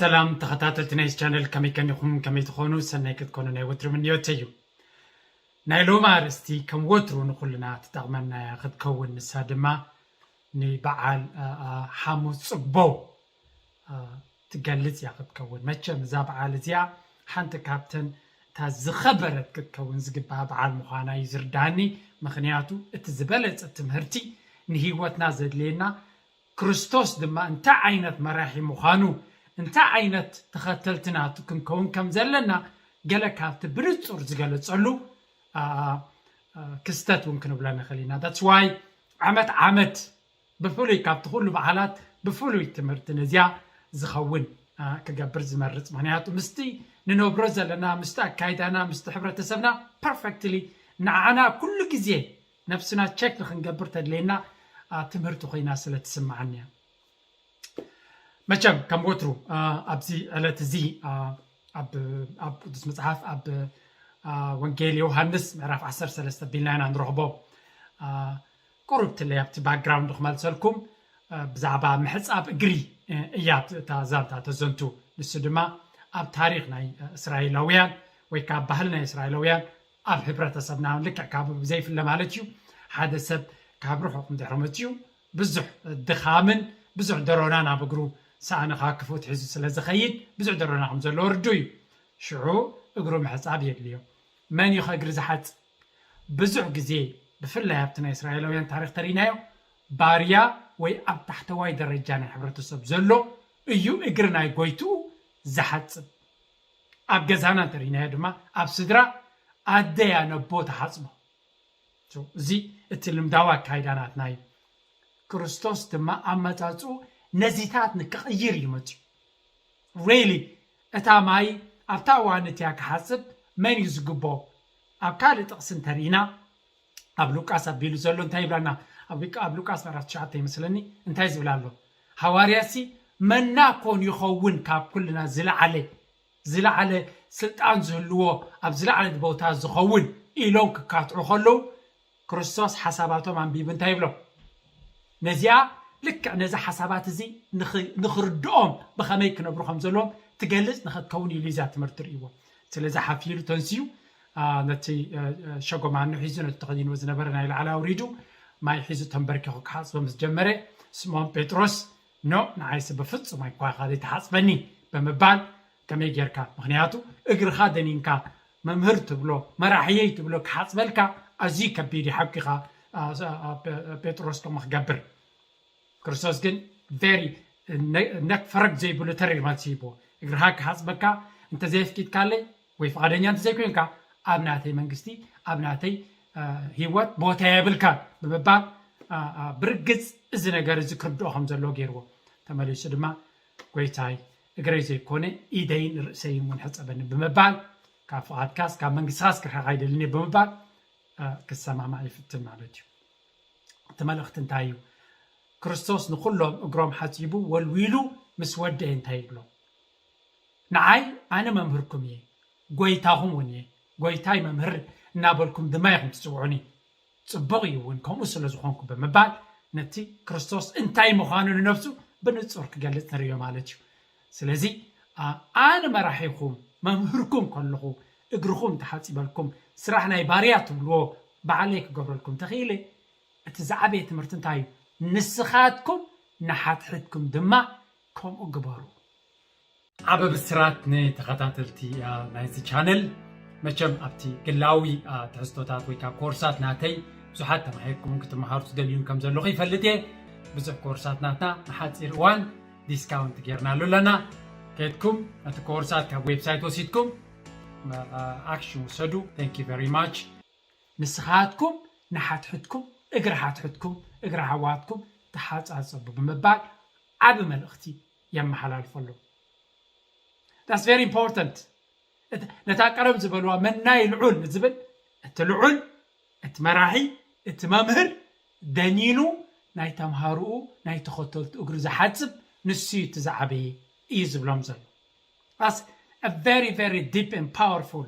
ሰላም ተኸታተልቲ ናይዚ ቻነል፣ ከመይ ከኒኹም? ከመይ ትኾኑ? ሰናይ ክትኮኑ ናይ ወትሪ ምንዮተይ እዩ። ናይ ሎሚ ኣርእስቲ ከም ወትሩ ንኹልና ትጠቕመና እያ ክትከውን፣ ንሳ ድማ ንበዓል፣ አ፣ አ፣ ሓሙስ ጽቦ፣ አ፣ ትገልጽ እያ ክትከውን። መቸም እዛ በዓል እዚኣ ሓንቲ ካብተን እታ ዝኸበረት ክትከውን ዝግባኣ በዓል ምዃና እዩ ዝርዳኒ። ምኽንያቱ እቲ ዝበለጸ ትምህርቲ ንህይወትና ዘድልየና ክርስቶስ ድማ እንታይ ዓይነት መራሒ ምዃኑ፣ እንታይ ዓይነት ተኸተልቲ ናቱ ክንከውን ከም ዘለና ገለ ካብቲ ብንጹር ዝገለጸሉ፣ አ፣ አ፣ ክስተት እውን ክንብሎ ንኽእል ኢና። That's why ዓመት ዓመት ብፍሉይ ካብቲ ኩሉ በዓላት ብፍሉይ ትምህርቲ ነዚኣ ዝኸውን፣ አ፣ ክገብር ዝመርጽ። ምኽንያቱ ምስቲ ንነብሮ ዘለና፣ ምስቲ ኣካይዳና፣ ምስቲ ሕብረተሰብና perfectly ንዓና ኩሉ ግዜ ነብስና ቸክ ንኽንገብር ተድልየና፣ አ፣ ትምህርቲ ኮይና ስለ ትስምዓኒ እያ። መቸም ከም ወትሩ፣ አ፣ ኣብዚ ዕለት እዚ፣ አ፣ ኣብ፣ ኣብ ቅዱስ መጽሓፍ ኣብ፣ አ፣ ወንጌል ዮሃንስ ምዕራፍ ዓሰርተ ሰለስተ ቢልና ኢና ንረኽቦ። አ፣ ቁሩብ ትለይ ኣብቲ ባክግራውንድ ክመልሰልኩም፣ አ፣ ብዛዕባ ምሕጻብ እግሪ፣ እ፣ እያ እታ ዛንታ ተዘንቱ። ንሱ ድማ ኣብ ታሪኽ ናይ እስራኤላውያን ወይ ከዓ ባህሊ ናይ እስራኤላውያን ኣብ ሕብረተሰብና ልክዕ ካብ ዘይፍለ ማለት እዩ። ሓደ ሰብ ካብ ርሑቕ እንድሕሪ መፅዩ ብዙሕ ድኻምን ብዙሕ ደሮናን ኣብ እግሩ ሳእኒ ካብ ክፉት ሒዙ ስለ ዝኸይድ ብዙሕ ደሮና ከም ዘለዎ ርዱእ እዩ። ሽዑ እግሩ ምሕፃብ የድልዮ። መን እዩ ከእግሪ ዝሓጽብ? ብዙሕ ግዜ ብፍላይ ኣብቲ ናይ እስራኤላውያን ታሪኽ ተሪናዮ ባርያ ወይ ኣብ ታሕተዋይ ደረጃ ናይ ሕብረተሰብ ዘሎ እዩ እግሪ ናይ ጎይትኡ ዝሓጽብ። ኣብ ገዛና እንተሪናዮ ድማ ኣብ ስድራ ኣደያ ነቦ ተሓጽቦ። So፣ እዚ እቲ ልምዳዊ ኣካይዳ ናትና እዩ። ክርስቶስ ድማ ኣመጻጽኡ ነዚታት ንክቕይር እዩ መጽኡ። ሪሊ እታ ማይ ኣብታ እዋን እቲያ ክሓጽብ መን እዩ ዝግብኦ? ኣብ ካልእ ጥቕሲ እንተርኢና ኣብ ሉቃስ ኣቢሉ ዘሎ እንታይ ይብላና? ኣብ ሉቃ-፣ ኣብ ሉቃስ ምዕራፍ ትሽዓተ ይመስለኒ እንታይ ዝብል ኣሎ? ሃዋርያሲ መና ኮን ይኸውን ካብ ኩልና ዝለዓለ፣ ዝለዓለ ስልጣን ዝህልዎ ኣብ ዝለዓለ ቦታ ዝኸውን ኢሎም ክካትዑ ከለዉ ክርስቶስ ሓሳባቶም ኣንቢቡ እንታይ ይብሎም? ነዚኣ ልክዕ ነዚ ሓሳባት እዚ ንኽ-፣ ንኽርድኦም ብኸመይ ክነብሩ ከም ዘለዎም ትገልጽ ንኽትከውን ኢሉ እዛ ትምህርቲ ርእይዎ። ስለዚ ሓፍ ኢሉ ተንስዩ፣ አ፣ ነቲ፣ አ፣ አ፣ ሸጎማኑ ሒዙ ነቲ ተኸዲንዎ ዝነበረ ናይ ላዕሊ ኣውሪዱ ማይ ሒዙ ተንበርኪኹ ክሓጽቦ ምስ ጀመረ ስምዖን ጴጥሮስ፣ ኖ፣ ንዓይስ ብፍጹም ኣይኳ ኢኻ ዘይትሓጽበኒ ብምባል ከመይ ጌርካ? ምኽንያቱ እግርኻ ደኒንካ መምህር ትብሎ፣ መራሕየይ ትብሎ ክሓጽበልካ ኣዝዩ ከቢድ እዩ። ሓቂኻ፣ አ፣ አ፣ አ፣ ጴ-፣ ጴጥሮስ ከምኡ ክገብር። ክርስቶስ ግን ቬሪ ነ-፣ ነክ ፈረግ ዘይብሉ ተሪር መልሲ ሂብዎ። እግርኻ ክሓጽበካ እንተዘየፍቂድካለይ ወይ ፍቓደኛ እንተዘይኮይንካ ኣብ ናተይ መንግስቲ፣ ኣብ ናተይ፣ አ፣ ህይወት ቦታ የብልካን ብምባል፣ አ፣ አ፣ ብርግጽ እዚ ነገር እዚ ክርድኦ ከም ዘለዎ ገይርዎ። ተመሊሱ ድማ ጎይታይ እግረይ ዘይኮነ ኢደይን ርእሰይን እውን ሕጸበኒ ብምባል ካብ ፍቓድካስ ካብ መንግስትኻስ ክርሕቕ ኣይደልን እየ ብምባል፣ አ፣ ክሰማማዕ ይፍትን ማለት እዩ። እቲ መልእኽቲ እንታይ እዩ? ክርስቶስ ንኹሎም እግሮም ሓጺቡ ወልዊሉ ምስ ወደአ እንታይ ይብሎም? ንዓይ ኣነ መምህርኩም እየ፣ ጎይታኹም እውን እየ፣ ጎይታይ መምህር እናበልኩም ድማ ኢኹም ትጽውዑኒ። ጽቡቕ እዩ እውን ከምኡ ስለ ዝኾንኩ ብምባል ነቲ ክርስቶስ እንታይ ምዃኑ ንነብሱ ብንጹር ክገልጽ ንርእዮ ማለት እዩ። ስለዚ ኣ-፣ ኣነ መራሒኹም መምህርኩም ከለኹ እግርኹም ተሓጺበልኩም ስራሕ ናይ ባርያ ትብልዎ ባዕለይ ክገብረልኩም ተኽኢለ፣ እቲ ዝዓበየ ትምህርቲ እንታይ እዩ? ንስኻትኩም ንሓትሕትኩም ድማ ከምኡ ግበሩ። ዓቢ ብስራት ንተኸታተልቲ፣ አ፣ ናይዚ ቻነል። መቸም ኣብቲ ግላዊ፣ አ፣ ትሕዝቶታት ወይ ከዓ ኮርሳት ናተይ ብዙሓት ተማሂርኩምን ክትመሃሩ ትደልዩን ከም ዘለኹ ይፈልጥ እየ። ብዙሕ ኮርሳት ናትና ንሓፂር እዋን ዲስካውንት ጌርናሉ ኣለና። ከድኩም ነቲ ኮርሳት ካብ ዌብሳይት ወሲድኩም፣ አ፣ ኣክሽን ውሰዱ። Thank you very much። ንስኻትኩም ንሓትሕትኩም እግሪ ሓትሕትኩም እግሪ ኣሕዋትኩም ተሓጻጸቡ ብምባል ዓቢ መልእኽቲ የመሓላልፈሎም። That's very important። እት-፣ ነታ ቀደም ዝበልዋ መናይ ልዑል ንዝብል፣ እቲ ልዑል፣ እቲ መራሒ፣ እቲ መምህር ደኒኑ ናይ ተምሃርኡ፣ ናይ ተኸተልቱ እግሪ ዝሓጽብ ንሱ እዩ እቲ ዝዓበየ እዩ ዝብሎም ዘሎ። That's a very very deep and powerful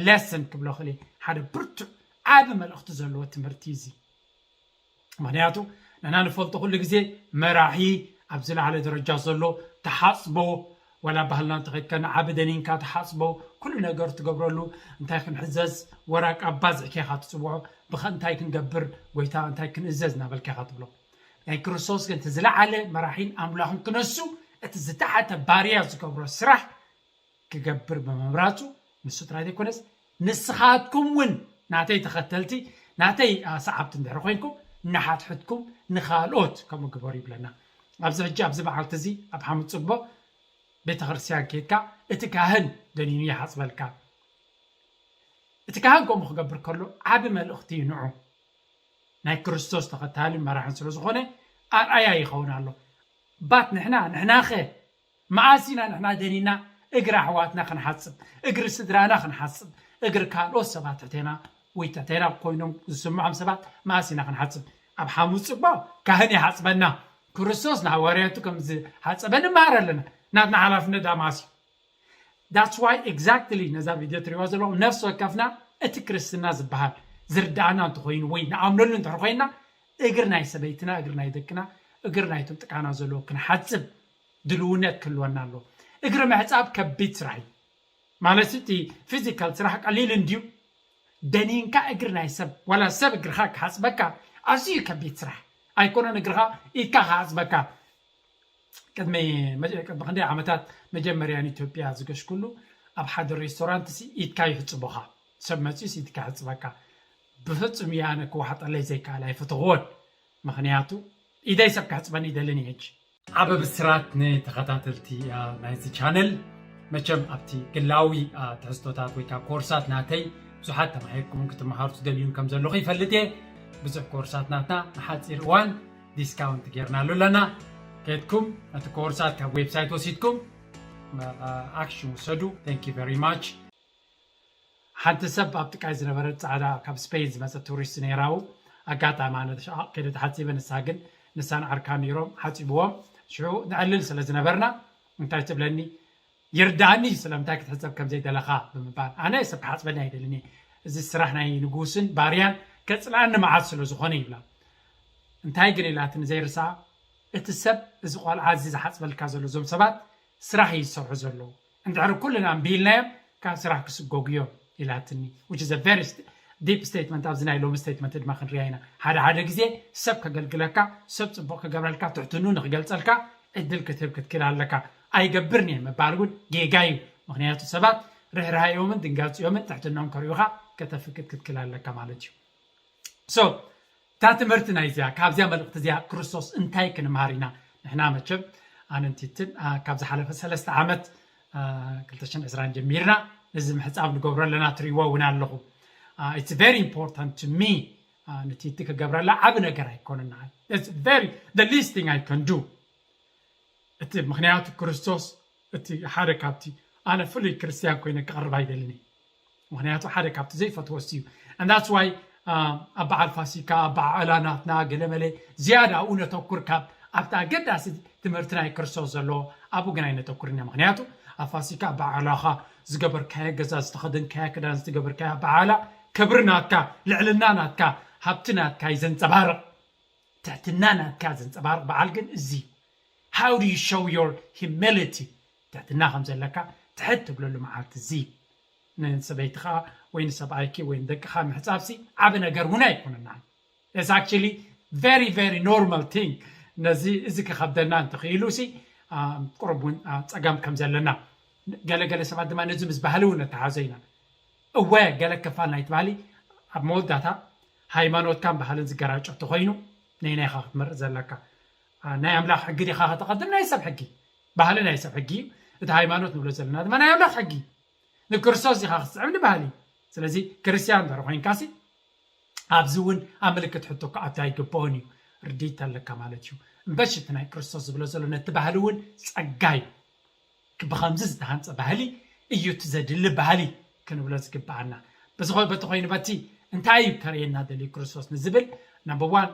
lesson ክብሎ ክእል። ሓደ ብርቱዕ ዓቢ መልእኽቲ ዘለዎ ትምህርቲ እዚ። ምክንያቱ ንሕና ንፈልጦ ኩሉ ግዜ መራሒ ኣብ ዝለዓለ ደረጃ ዘሎ ተሓፅቦ፣ ወላ ባህልና እንተኸድካ ንዓቢ ደኒንካ ተሓፅቦ፣ ኩሉ ነገር ትገብረሉ፣ እንታይ ክንሕዘዝ፣ ወራቃ ባዝሕካ ኢኻ ትፅውዖ፣ ብኸ እንታይ ክንገብር ጎይታ፣ እንታይ ክንእዘዝ እናበልካ ኢኻ ትብሎ። ናይ ክርስቶስ ግን እቲ ዝለዓለ መራሒን ኣምላኽን ክነሱ እቲ ዝተሓተ ባርያ ዝገብሮ ስራሕ ክገብር ብምምራፁ ንሱ ጥራይ ዘይኮነስ ንስኻትኩም እውን ናተይ ተኸተልቲ ናተይ ሰዓብቲ እንድሕር ኮይንኩም ንሓትሕትኩም ንኻልኦት ከምኡ ግበሩ ይብለና። ኣብዚ ሕጂ ኣብዚ መዓልቲ እዚ ኣብ ሓሙስ ፅቦ ቤተክርስትያን ከይድካ እቲ ካህን ደኒኑ ይሓፅበልካ። እቲ ካህን ከምኡ ክገብር ከሎ ዓቢ መልእኽቲ እዩ ንዑ ናይ ክርስቶስ ተኸታሊ መራሕን ስለ ዝኾነ ኣርኣያ ይኸውን ኣሎ። ባት ንሕና ንሕናኸ መኣስ ኢና ንሕና ደኒና እግሪ ኣሕዋትና ክንሓፅብ፣ እግሪ ስድራና ክንሓፅብ፣ እግሪ ካልኦት ሰባት ትሕቴና ወይ ትሕቴና ኮይኖም ዝስምዖም ሰባት መኣስ ኢና ክንሓፅብ? ኣብ ሓሙስ ፅቦ ካህን ይሓፅበና። ክርስቶስ ንሃዋርያቱ ከም ዝሓፀበ ንመሃር ኣለና። ናትና ሓላፍነት ዳማስ እዩ። That's why exactly ነዛ ቪድዮ ትሪዋ ዘለኹም ነፍሲ ወከፍና እቲ ክርስትና ዝበሃል ዝርዳእና እንተኮይኑ ወይ ንኣምነሉ እንተር ኮይና እግር ናይ ሰበይትና እግር ናይ ደቅና እግር ናይቶም ጥቃና ዘለዎ ክንሓፅብ ድልውነት ክህልወና ኣለዎ። እግሪ ምሕፃብ ከቢድ ስራሕ እዩ። ማለት እቲ ፊዚካል ስራሕ ቀሊል እንድዩ። ደኒንካ እግሪ ናይ ሰብ ዋላ ሰብ እግርኻ ክሓፅበካ ኣዝዩ ከቢድ ስራሕ ኣይኮነን። እግርኻ ኢድካ ክሓፅበካ ቅድሚ መጀ- ቅድሚ ክንደይ ዓመታት መጀመርያ ንኢትዮጵያ ዝገሽኩሉ ኣብ ሓደ ሬስቶራንት ሲ ኢድካ ይሕፅቡኻ። ሰብ መፅዩ ሲ ኢድካ ይሕፅበካ። ብፍፁም እየ ኣነ ክወሓጠለይ ዘይከኣል ኣይፈተኽዎን። ምክንያቱ ኢደይ ሰብ ክሕፅበኒ ይደልን እየ ሕጂ። ዓበ ብስራት ንተኸታተልቲ ናይዚ ቻነል። መቸም ኣብቲ ግላዊ ትሕዝቶታት ወይ ከዓ ኮርሳት ናተይ ብዙሓት ተማሂርኩምን ክትመሃሩ ትደልዩን ከም ዘለኹ ይፈልጥ እየ። ብዙሕ ኮርሳት ናትና ንሓፂር እዋን ዲስካውንት ጌርናሉ ኣለና። ከድኩም ነቲ ኮርሳት ካብ ዌብሳይት ወሲድኩም ኣክሽን ውሰዱ። Thank you very much። ሓንቲ ሰብ ኣብ ጥቃይ ዝነበረት ፃዕዳ ካብ ስፔን ዝመፀት ቱሪስት ነይራው ኣጋጣሚ ኣነ ሸቓቕ ከይደ ተሓፂበ ንሳ ግን ንሳን ዓርካ ነይሮም ሓፂብዎም። ሽዑ ንዕልል ስለ ዝነበርና እንታይ ትብለኒ ይርዳእኒ ስለምንታይ ክትሕፀብ ከም ዘይደለኻ ብምባል ኣነ ሰብ ክሓፅበኒ ኣይደልን እየ። እዚ ስራሕ ናይ ንጉስን ባርያን ከፅልኣኒ መዓት ስለ ዝኾነ ይብላ። እንታይ ግን ኢላትኒ ዘይርሳ እቲ ሰብ እዚ ቆልዓ እዚ ዝሓፅበልካ ዘሎ እዞም ሰባት ስራሕ እዩ ዝሰርሑ ዘለዉ። እንድሕር ኩልና ኣንቢልናዮም ካብ ስራሕ ክስጎጉ እዮም ኢላትኒ። Which is a very deep statement። ኣብዚ ናይ ሎሚ ስቴትመንት ድማ ክንሪያ ኢና። ሓደ ሓደ ግዜ ሰብ ከገልግለካ ሰብ ፅቡቕ ክገብረልካ ትሕትኑ ንክገልፀልካ ዕድል ክትህብ ክትክል ኣለካ። ኣይገብርን እየ ምባል እውን ጌጋ እዩ። ምክንያቱ ሰባት ርህራሄኦምን ድንጋፂኦምን ትሕትኖም ከርእዩካ ከተፍቅድ ክትክል ኣለካ ማለት እዩ። So እታ ትምህርቲ ናይ እዚኣ ካብዚኣ መልእክቲ እዚኣ ክርስቶስ እንታይ ክንምሃር ኢና? ንሕና መቸም ኣነንቲትን ካብ ዝሓለፈ ሰለስተ ዓመት ክልተ ሽሕን ዕስራን ጀሚርና ነዚ ምሕፃብ ንገብሮ ኣለና። ትሪእዎ እውን ኣለኹ። It's very important to me። ንቲቲ ክገብረላ ዓብ ነገር ኣይኮነና። The least thing I can do እቲ ምክንያቱ ክርስቶስ እቲ ሓደ ካብቲ ኣነ ፍሉይ ክርስትያን ኮይነ ክቐርብ ኣይደልን። ምክንያቱ ሓደ ካብቲ ዘይፈትዎ እሱ እዩ። And that's why ኣብ በዓል ፋሲካ ኣብ በዓላ ናትና ገለመለ ዝያዳ ኣብኡ ነተኩር ካብ ኣብቲ ኣገዳሲ ትምህርቲ ናይ ክርስቶስ ዘለዎ ኣብኡ ግን ኣይነተኩርን ኢና። ምክንያቱ ኣብ ፋሲካ ኣብ በዓላኻ ዝገበርካዮ ገዛ ዝተኸደንካዮ ክዳን ዝገበርካዮ በዓላ ክብሪ ናትካ ልዕልና ናትካ ሃብቲ ናትካ እዩ ዘንፀባርቕ። ትሕትና ናትካ ዘንፀባርቕ በዓል ግን እዚ how do you show your humility ትሕትና ከም ዘለካ ትሕት ትብለሉ መዓልቲ እዚ ንሰበይትኻ ወይ ንሰብኣይኪ ወይ ንደቅኻ ምሕፃብሲ ዓብ ነገር እውን ኣይኮነና። It's actually very very normal thing። ነዚ እዚ ክኸብደና እንተኽኢሉ ሲ ቁርብ እውን ፀገም ከም ዘለና ገለገለ ሰባት ድማ ነዚ ምስ ባህሊ እውን ነተሓዞ ኢና። እወ ገለ ክፋል ናይቲ ባህሊ ኣብ መወዳእታ ሃይማኖትካን ባህልን ዝገራጮ ተኮይኑ ነይናይኻ ክትመርፅ ዘለካ። ናይ ኣምላኽ ሕጊ ዲኻ ከተቐድም ናይ ሰብ ሕጊ? ባህሊ ናይ ሰብ ሕጊ እዩ። እቲ ሃይማኖት ንብሎ ዘለና ድማ ናይ ኣምላኽ ሕጊ። ንክርስቶስ ዲኻ ክትስዕብ ንባህሊ። ስለዚ ክርስትያን እንድሕር ኮይንካሲ ኣብዚ እውን ኣብ ምልክት ሕቶ ክኣቱ ኣይግብኦን እዩ። ርድኢት ኣለካ ማለት እዩ። እምበሽ እቲ ናይ ክርስቶስ ዝብሎ ዘሎ ነቲ ባህሊ እውን ጸጋ እዩ። ብኸምዚ ዝተሃንጸ ባህሊ እዩ እቲ ዘድሊ ባህሊ ክንብሎ ዝግብኣና። በዚ በቲ ኮይኑ በቲ እንታይ እዩ ከርእየና ደልዩ ክርስቶስ ንዝብል number one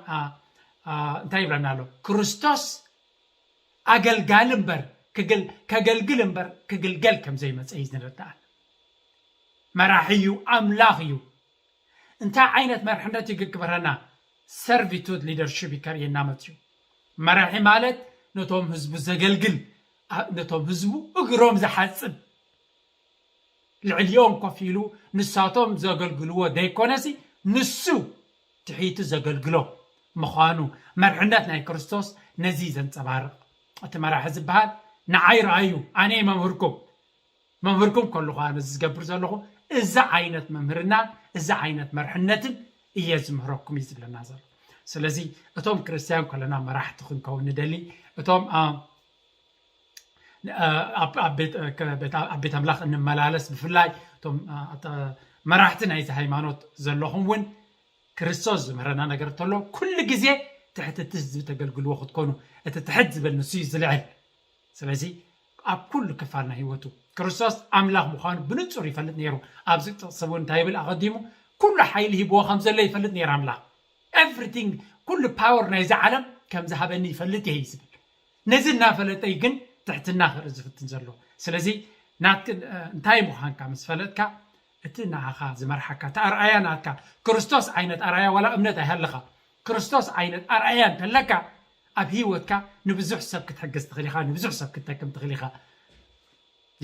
እንታይ ይብለና ኣሎ? ክርስቶስ ኣገልጋሊ እምበር ከገልግል እምበር ክግልገል ከም ዘይመፀ እዩ ዝንርዳእ። መራሒ እዩ፣ ኣምላኽ እዩ። እንታይ ዓይነት መርሕነት እዩ ክግበረና? ሰርቪቱድ ሊደርሽፕ ይከርእየና መፅዩ። መራሒ ማለት ነቶም ህዝቡ ዘገልግል፣ ነቶም ህዝቡ እግሮም ዝሓፅብ፣ ልዕሊኦም ኮፍ ኢሉ ንሳቶም ዘገልግልዎ ዘይኮነሲ ንሱ ትሒቱ ዘገልግሎ ምዃኑ፣ መርሕነት ናይ ክርስቶስ ነዚ ዘንጸባርቕ። እቲ መራሒ ዝበሃል ንዓይ ረኣዩ፣ ኣነ እየ መምህርኩም። መምህርኩም ከለኹ ኣነ እዚ ዝገብር ዘለኹ እዚ ዓይነት መምህርና እዚ ዓይነት መርሕነትን እየ ዝምህረኩም እዩ ዝብለና ዘሎ። ስለዚ እቶም ክርስትያን ከለና መራሕቲ ክንከውን ንደሊ። እቶም ኣብ ቤት ኣምላኽ እንመላለስ፣ ብፍላይ እቶም መራሕቲ ናይዚ ሃይማኖት ዘለኹም እውን ክርስቶስ ዝምህረና ነገር እንተሎ ኩሉ ግዜ ትሕቲ እቲ ህዝቢ ተገልግልዎ ክትኮኑ፣ እቲ ትሕት ዝበል ንሱ እዩ ዝልዕል። ስለዚ ኣብ ኩሉ ክፋል ናይ ህይወቱ ክርስቶስ ኣምላኽ ምዃኑ ብንጹር ይፈልጥ ነይሩ። ኣብዚ ጥቕሲ እውን እንታይ ይብል ኣቐዲሙ? ኩሉ ሓይሊ ሂብዎ ከም ዘሎ ይፈልጥ ነይሩ ኣምላኽ። ኤቭሪቲንግ፣ ኩሉ ፓወር ናይዚ ዓለም ከም ዝሃበኒ ይፈልጥ እየ እዩ ዝብል። ነዚ እናፈለጠ እዩ ግን ትሕትና ክርኢ ዝፍትን ዘሎ። ስለዚ ናትክ እንታይ ምዃንካ ምስ ፈለጥካ እቲ ንዓኻ ዝመርሓካ እቲ ኣርኣያ ናትካ ክርስቶስ ዓይነት ኣርኣያ ዋላ እምነት ኣይሃለኻ ክርስቶስ ዓይነት ኣርኣያ እንተለካ ኣብ ህይወትካ ንብዙሕ ሰብ ክትሕግዝ ትኽእል ኢኻ፣ ንብዙሕ ሰብ ክትጠቅም ትኽእል ኢኻ።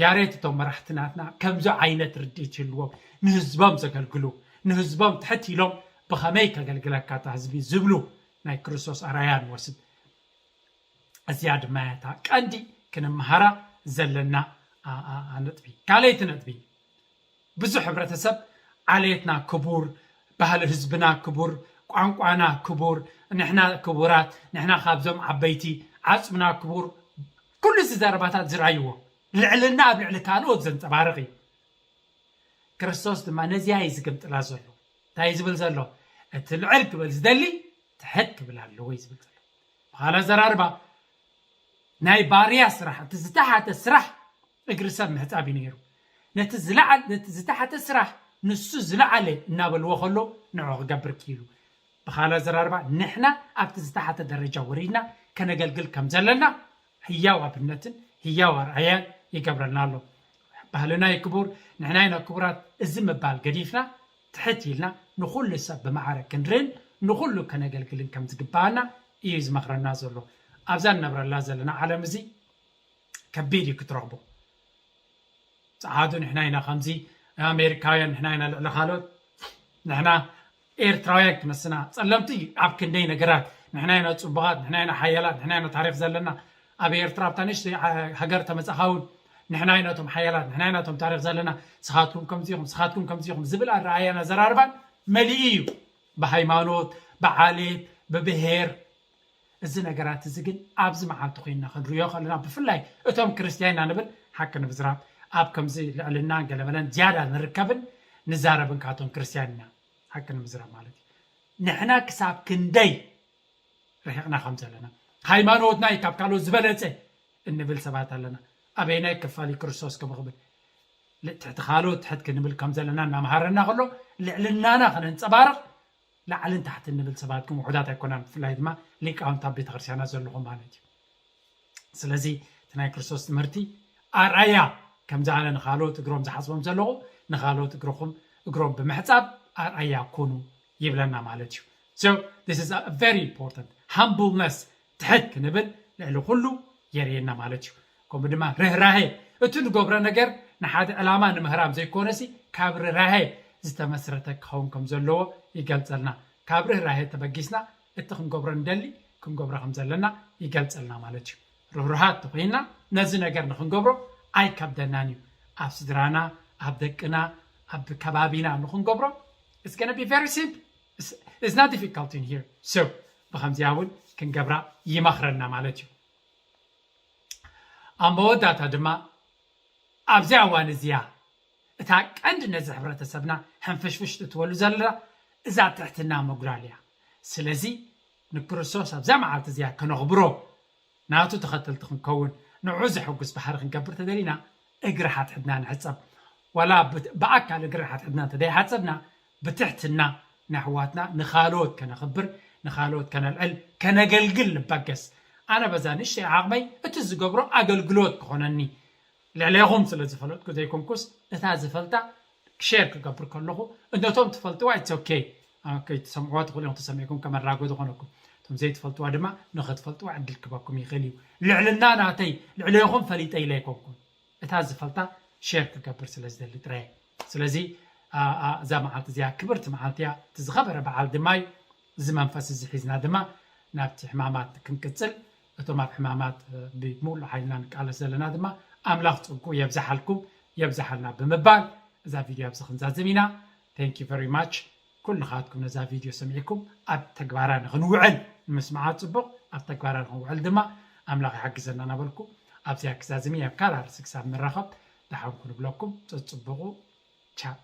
ያሬት እቶም መራሕቲ ናትና ከምዚ ዓይነት ርድኢት ይህልዎም፣ ንህዝቦም ዘገልግሉ፣ ንህዝቦም ትሕት ኢሎም ብኸመይ ከገልግለካ እታ ህዝቢ ዝብሉ ናይ ክርስቶስ ኣርኣያ ንወስድ። እዚኣ ድማ እያ እታ ቀንዲ ክንመሃራ ዘለና ነጥቢ። ካልኣይቲ ነጥቢ፣ ብዙሕ ሕብረተሰብ ዓሌትና ክቡር፣ ባህሊ ህዝብና ክቡር፣ ቋንቋና ክቡር፣ ንሕና ክቡራት፣ ንሕና ካብዞም ዓበይቲ፣ ዓጽምና ክቡር፣ ኩሉ እዚ ዘረባታት ዝረኣይዎ ልዕልና ኣብ ልዕሊ ካልኦት ዘንጸባርቕ እዩ። ክርስቶስ ድማ ነዚኣ እዩ ዝግምጥላ ዘሎ። እንታይ እዩ ዝብል ዘሎ? እቲ ልዕል ክብል ዝደሊ ትሕት ክብል ኣለዎ እዩ ዝብል ዘሎ። ብኻልእ ኣዘራርባ ናይ ባርያ ስራሕ፣ እቲ ዝተሓተ ስራሕ እግሪ ሰብ ምሕጻብ እዩ ነይሩ። ነቲ ዝለዓል ነቲ ዝተሓተ ስራሕ ንሱ ዝለዓለ እናበልዎ ከሎ ንዑ ክገብር ክኢሉ። ብኻልእ ኣዘራርባ ንሕና ኣብቲ ዝተሓተ ደረጃ ወሪድና ከነገልግል ከም ዘለና ህያው ኣብነትን ህያው ኣርኣያን ይገብረልና ኣሎ። ባህልና እዩ ክቡር፣ ንሕና ኢና ክቡራት። እዚ ምባል ገዲፍና ትሕት ኢልና ንኹሉ ሰብ ብማዕረ ክንርእን ንኹሉ ከነገልግልን ከም ዝግባኣና እዩ ዝመኽረና ዘሎ። ኣብዛ ንነብረላ ዘለና ዓለም እዚ ከቢድ እዩ ክትረኽቦ። ጸዓዱ ንሕና ኢና ከምዚ ኣሜሪካውያን ንሕና ኢና ልዕሊ ካልኦት ንሕና ኤርትራውያን ክነስና ጸለምቲ ኣብ ክንደይ ነገራት ንሕና ኢና ጽቡቓት ንሕና ኢና ሓያላት ንሕና ኢና ታሪኽ ዘለና ኣብ ኤርትራ ኣብታ ንእሽተይ ሃገር ተመጻኻ እውን ንሕና ኢና እቶም ሓያላት ንሕና ኢና እቶም ታሪኽ ዘለና ስኻትኩም ከምዚ ኢኹም ስኻትኩም ከምዚ ኢኹም ዝብል ኣረኣያን ኣዘራርባን መሊኡ እዩ ብሃይማኖት ብዓሌት ብብሄር እዚ ነገራት እዚ ግን ኣብዚ መዓልቲ ኮይንና ክንሪኦ ከለና ብፍላይ እቶም ክርስትያን ኢና ንብል ሓቂ ንምዝራብ ኣብ ከምዚ ልዕልና ገለመለን ዝያዳ ንርከብን ንዛረብን ካቶም ክርስትያን ኢና ሓቂ ንምዝራብ ማለት እዩ ንሕና ክሳብ ክንደይ ርሒቕና ከም ዘለና ሃይማኖትና እዩ ካብ ካልኦት ዝበለፀ እንብል ሰባት ኣለና ኣበየናይ ክፋል እዩ ክርስቶስ ከም ክብል ትሕቲ ካልኦት ትሕት ክንብል ከም ዘለና እናምሃረና ከሎ ልዕልናና ከነንፀባርቕ ላዕልን ታሕትን ንብል ሰባት ግን ውሑዳት ኣይኮናን ብፍላይ ድማ ሊቃውንቲ ኣብ ቤተክርስትያናት ዘለኹም ማለት እዩ ስለዚ እቲ ናይ ክርስቶስ ትምህርቲ ኣርኣያ ከምዚ ኣነ ንካልኦት እግሮም ዝሓፅቦም ዘለኹ ንካልኦት እግርኹም እግሮም ብምሕፃብ ኣርኣያ ኩኑ ይብለና ማለት እዩ so this is very important humbleness ትሕት ክንብል ልዕሊ ኩሉ የርእየና ማለት እዩ ከምኡ ድማ ርህራሄ እቲ ንገብሮ ነገር ንሓደ ዕላማ ንምህራም ዘይኮነሲ ካብ ርህራሄ ዝተመስረተ ክኸውን ከም ዘለዎ ይገልጸልና ካብ ርህራሄ ተበጊስና እቲ ክንገብሮ ንደሊ ክንገብሮ ከም ዘለና ይገልጸልና ማለት እዩ ርህሩሃት ተኮይንና ነዚ ነገር ንክንገብሮ ኣይከብደናን እዩ ኣብ ስድራና ኣብ ደቅና ኣብ ከባቢና ንክንገብሮ it's gonna be very simple it's not difficult in here so ብከምዚኣ እውን ክንገብራ ይመኽረና ማለት እዩ ኣብ መወዳእታ ድማ ኣብዚኣ እዋን እዚኣ እታ ቀንዲ ነዚ ሕብረተሰብና ሕንፍሽፍሽ እትወሉ ዘለና እዛ ትሕትና ምጉዳል እያ ስለዚ ንክርስቶስ ኣብዛ መዓልቲ እዚኣ ከነኽብሮ ናቱ ተኸተልቲ ክንከውን ንዑ ዘሐጉስ ባህሪ ክንገብር ተደሊና እግሪ ሓትሕድና ንሕፀብ ዋላ ብኣካል እግሪ ሓትሕድና እንተደይሓፀብና ብትሕትና ንኣሕዋትና ንኻልኦት ከነኽብር ንኻልኦት ከነልዕል ከነገልግል ንበገስ። ኣነ በዛ ንእሽተይ ዓቕመይ እቲ ዝገብሮ ኣገልግሎት ክኾነኒ ልዕሌኹም ስለ ዝፈለጥኩ ዘይኮንኩስ እታ ዝፈልጣ ሼር ክገብር ከለኹ ነቶም ትፈልጥዋ it's okay ከይትሰምዕዋ ትኽእሉ እዮም። ተሰሚዕኩም ከመራጎ ዝኾነኩም እቶም ዘይትፈልጥዋ ድማ ንኽትፈልጥዋ ዕድል ክበኩም ይኽእል እዩ። ልዕልና ናተይ ልዕሌኹም ፈሊጠ ኢለ ኣይኮንኩን እታ ዝፈልጣ ሼር ክገብር ስለ ዝደሊ ጥራየ። ስለዚ እዛ መዓልቲ እዚኣ ክብርቲ መዓልቲ እያ። እቲ ዝኸበረ በዓል ድማ እዩ። እዚ መንፈስ እዚ ሒዝና ድማ ናብቲ ሕማማት ክንቅፅል እቶም ኣብ ሕማማት ብምሉእ ሓይልና ንቃለስ ዘለና ድማ ኣምላኽ ፅጉ የብዝሓልኩም የብዝሓልና ብምባል እዛ ቪድዮ ኣብዚ ክንዛዝም ኢና። Thank you very much። ኩልኻትኩም ነዛ ቪድዮ ሰሚዕኩም ኣብ ተግባራ ንክንውዕል ንምስማዓ ፅቡቕ ኣብ ተግባራ ንክንውዕል ድማ ኣምላኽ ይሓግዘና እናበልኩ ኣብዚኣ ክዛዝም እየ። ኣብ ካልእ ኣርእስቲ ክሳብ ንራኸብ ደሓን ኩኑ ብለኩም። ፀፅቡቑ ቻው።